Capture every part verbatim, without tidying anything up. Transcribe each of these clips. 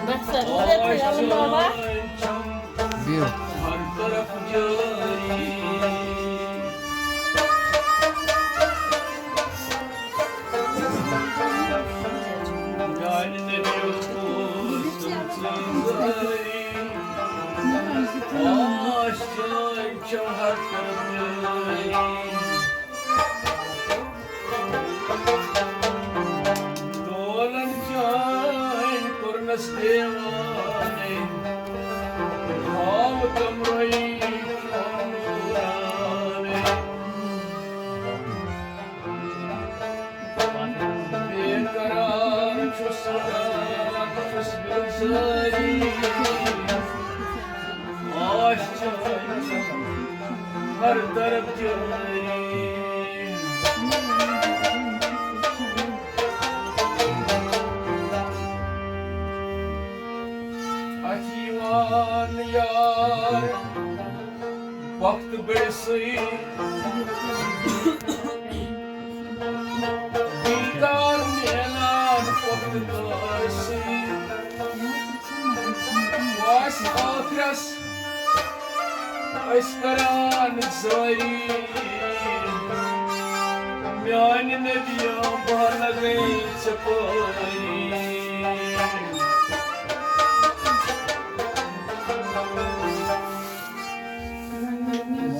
بس، روٗدے تھٲیِو یَلہٕ بابا۔ بِہِو۔ دولن چٲنۍ کوٚرنس دیوانے، ہاو کمرے چون نورانے۔ بے قرار چھُس، رات چھُس بیزٲری، آش چٲنۍ ہر طرف جٲری۔ اَتھ یِوان یار وقت بڑسٕے، دیدار میلان وقت دارسٕے۔ واس ٲخرس أسۍ کران زٲری، میانہِ نبیو بہٕ لگے ژےٚ پٲری۔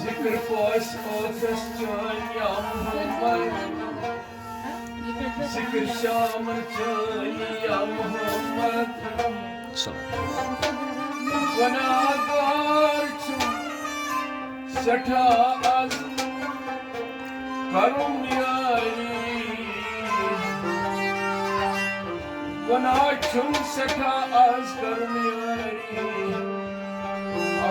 ذکر پاس ٲخرس چٲنۍ یا محمد، ذکر شامن چٲنۍ یا محمد۔ گناہگار چھُم سٮ۪ٹھاہ از کرُم یٲری۔ گناہ چھُم سٮ۪ٹھاہ از کرُم یٲری۔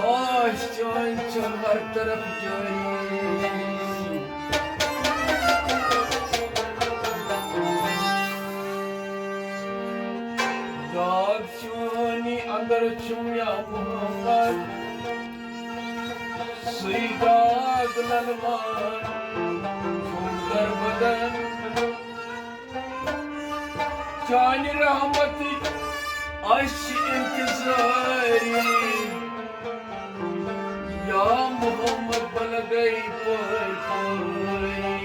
آش چٲنۍ چھم ہر طرف جٲری۔ داغ چٲنی اندر چھُم یا محمد، سُے داغ للوان چھُم در بدن۔ چانہِ رحمتٕچ اَسہِ چھِ انتظٲری۔ یا محمد بلغے پٲرۍ پٲرۍ۔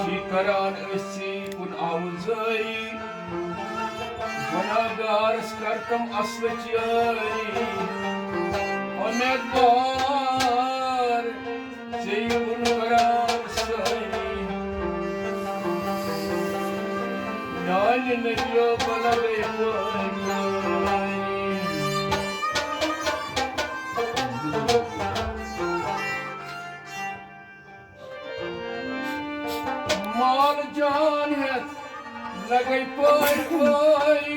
چھی کران أسۍ ژی کُن آوُزٲری۔ گناہگارس کر تم اصلٕچ یٲری۔ امیدوار ژے کُن کران سٲری، میانہِ نبیو بلغے پٲرۍ پٲرۍ۔ مال جان ہٮ۪تھ لگے پٲرۍ پٲرۍ۔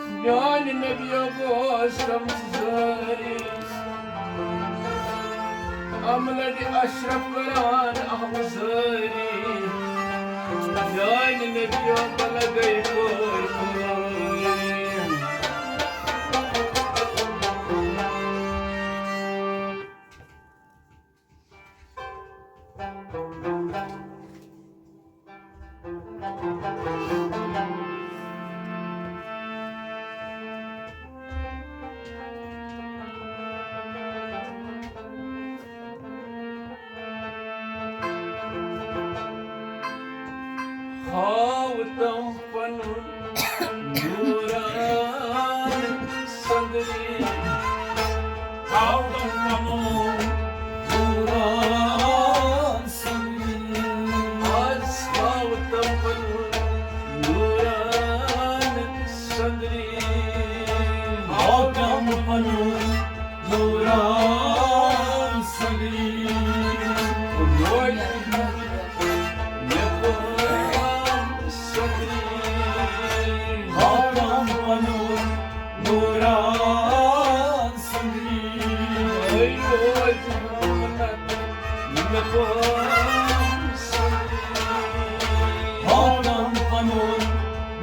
میانہِ نبیو بوز تم زٲری، عملڈِ اشرف قرآن احمد زٲری۔ میانہِ نبیو بلغے پٲرۍ پٲرۍ۔ ہاو تم پنُن نوران سندری۔ ہاو تم پنُن نوران سندری۔ آز ہاو تم پنُن نوران سندری۔ ہاو تم پنُن نوران سندری۔ روز ہاو تم پنُن نوران سندری۔ ہاو تم پنُن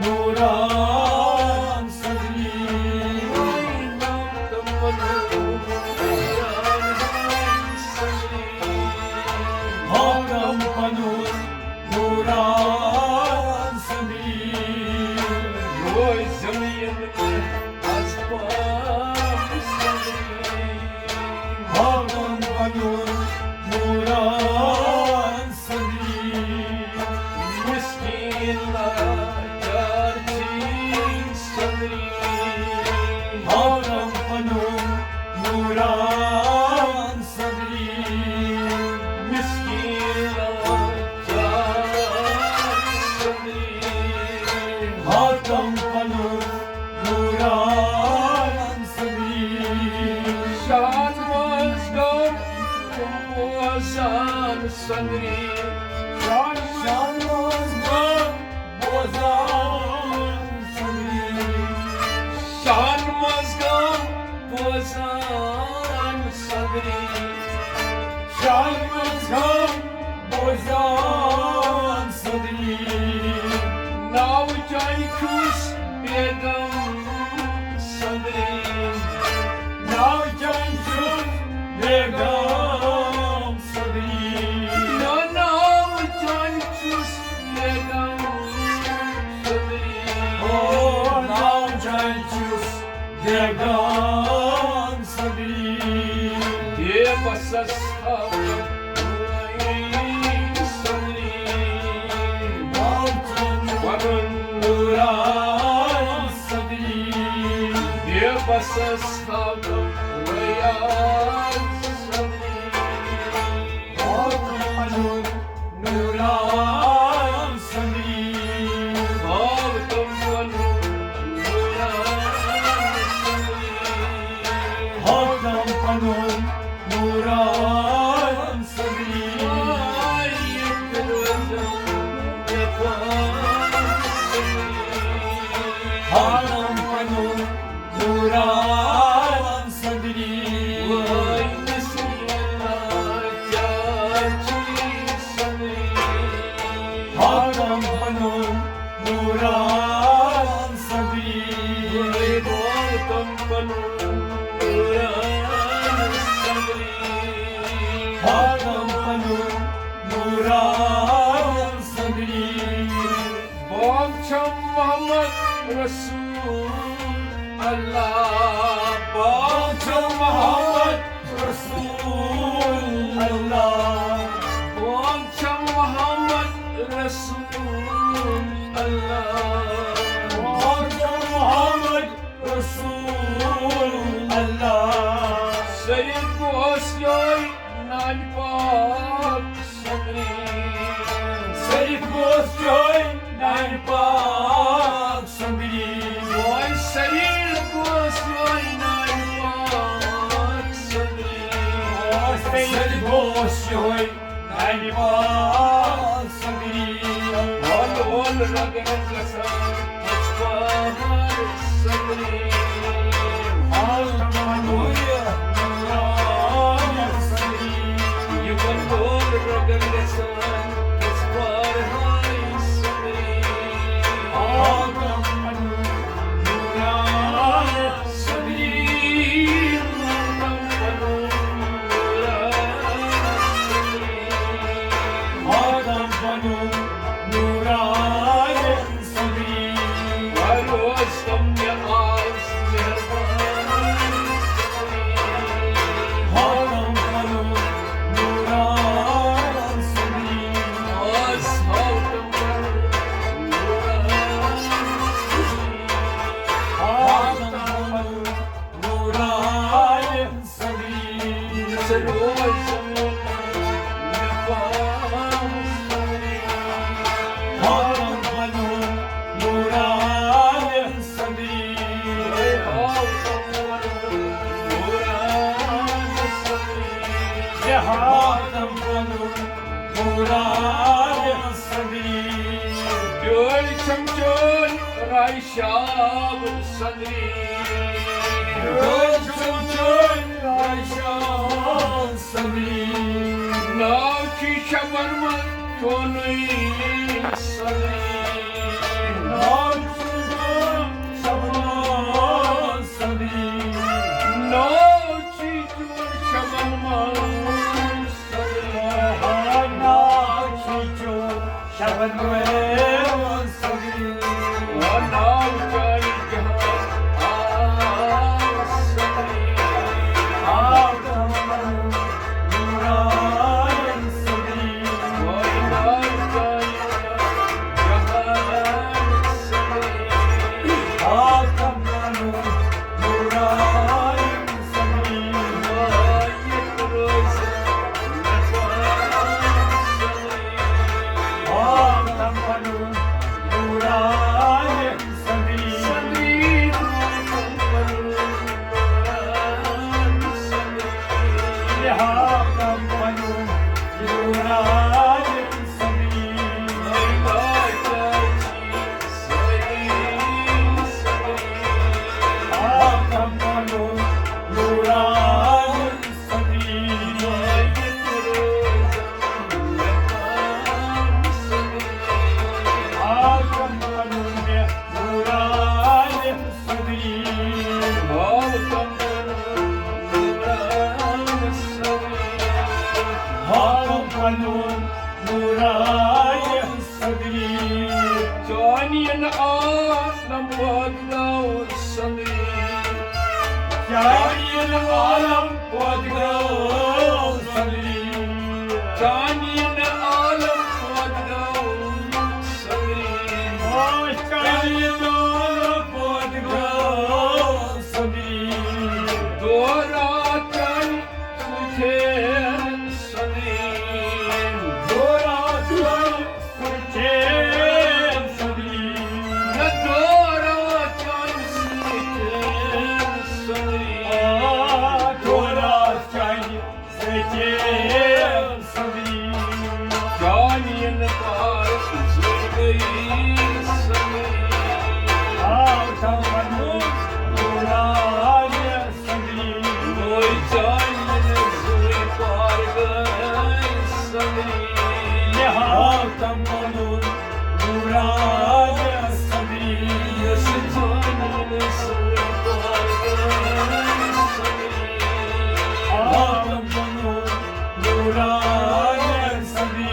نوران سندری۔ ہاو تم پنُن نوران تم پنُن نوران صدری۔ شاہن منٛز گوٚو تم بوزان صدری۔ شاہن، شاہن منٛز گوٚو بوزان صدری۔ شاہن منٛز گوٚو بوزان صدری۔ شاہن منٛز گوٚو بوزان صدری۔ ناو چانہِ چھُس بیگم صدری۔ ناو چانہِ چھُس بیگم صدری۔ ناو چانہِ چھُس بیگم صدری۔ او ناو چانہِ چھُس بیگم صدری۔ بے بسس ہاوان صدری۔ پنُن نوران صدری۔ بے بسس ہاوان صدری۔ پنُن نوران صدری۔ ہاو تم پنُن نوران صدری۔ ہاو تم پنُن نوران صدری۔ آے ییٚتہِ روزن مےٚ پان صدری۔ ہاو تم پنُن نوران صدری۔ وٲے بسم اللہ کیٛاہ چھُے صدری۔ ہاو تم پنُن نوران صدری۔ وٲے بول تم پنُن نوران صدری۔ ہاو تم پنُن نوران صدری۔ بہٕ چھُس محمد رسول اللہ۔ بہٕ چھُس محمد رسول اللہ۔ بہٕ چھُس محمد رسول اللہ۔ بہٕ چھُس محمد رسول اللہ۔ صرف اوس یوٚہے نانہِ پاک صدری۔ صرف اوس یوٚہے نانہِ پاک صدری۔ وۄنۍ صرف اوس یوٚہے نانہِ پاک صدری۔ صرف اوس یوٚہے نانہِ پاک صدری۔ اول اول رگن گژھان۔ شاب صدری۔ ناو چھُ شبن منٛز چونُے صدری۔ ناو چھُ شبن منٛز صدری۔ ناو چھُ چون شبن منٛز صدری۔ ناو چھُ چون شبن منٛز صدری۔ ناو چاہے جہاں آو صدری۔ آو تمن نوران صدری۔ ناو چاہے چانین عالم پٲدٕ گوٚو سندری۔ چانین عالم پٲدٕ گوٚو سندری۔ چانین عالم پٲدٕ گوٚو سندری۔ چانین عالم پٲدٕ گوٚو سندری۔ دورا چانہِ سُچھے سندری۔ دورا چانہِ سُچھے سندری۔ نہ دورا چانہِ سُچھے سندری۔ آ، دورا چانہِ سُچھے سندری۔ چانین پار زُرگئی سندری۔ آ، تمنو دورا سندری۔ وٲے چانہِ زُوِ پار گٔے سندری۔ مےٚ ہاو تَم پَنُن نوٗرانہِ سندری۔ یۄس چانہِ زُوِ پار گٔے سندری۔ ہاو تَم پَنُن نوٗرانہِ سندری۔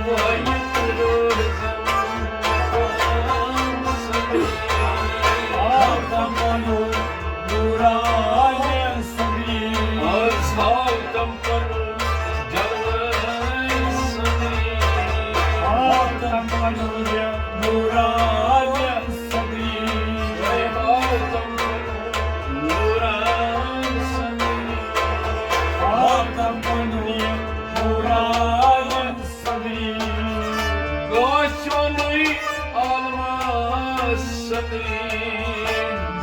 وٲے تہٕ روزن ہاو تَم پَنُن نوٗرانہِ سندری۔ آز ہاو تَم پَنُن جلوٕ سندری۔ ہاو تَم پَنُن نوٗرانہِ سندری۔ ہاو تَم پَنُن نوٗرانہِ سندری۔ ہاو تَم پَنُن نوٗرانہِ سندری۔ گاسیونُے عالمس سندری۔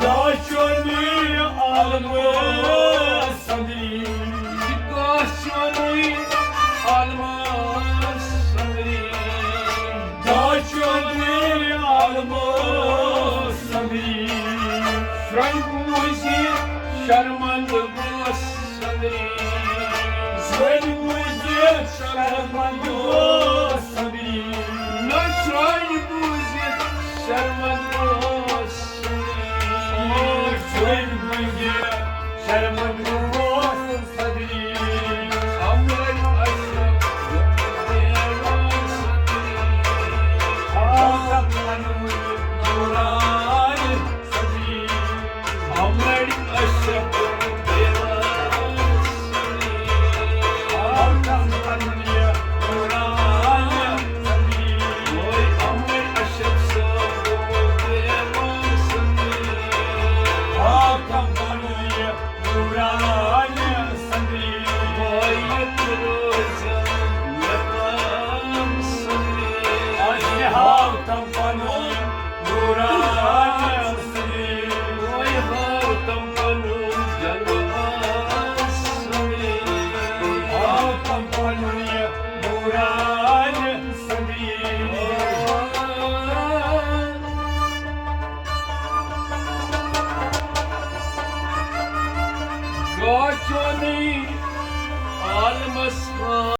گاسیونُے عالمس سندری۔ گاسیونُے عالمس سندری۔ گاسیونُے عالمس سندری۔ سرٛنۍ بوٗزِتھ شرمندٕ گوس سندری۔ سرٛنۍ بوٗزِتھ شرمندٕ گوس سندری۔ نہ سرٛنۍ بوٗزِتھ شرمندٕ گوس سندری۔ سرٛنۍ بوٗزِتھ شرمندٕ گوس سندری۔ امر اشرف دیوان سندری۔ آ، دوران سندری۔ امر اشرف دیوان سندری۔ آ، دوران سندری۔ وٲے امر اشرف صٲب دیوان سندری۔ آ، دوران سندری۔ وٲے تہٕ روزن مقام سندری۔ آ، ہاو تَم پَنُن نوٗرانہِ سندری۔ وٲے ہاو تَم پَنُن جلوٕ آسمانی۔ ہاو تَم پَنُن یہِ نوٗرانہِ سندری۔ گاچونی عالمس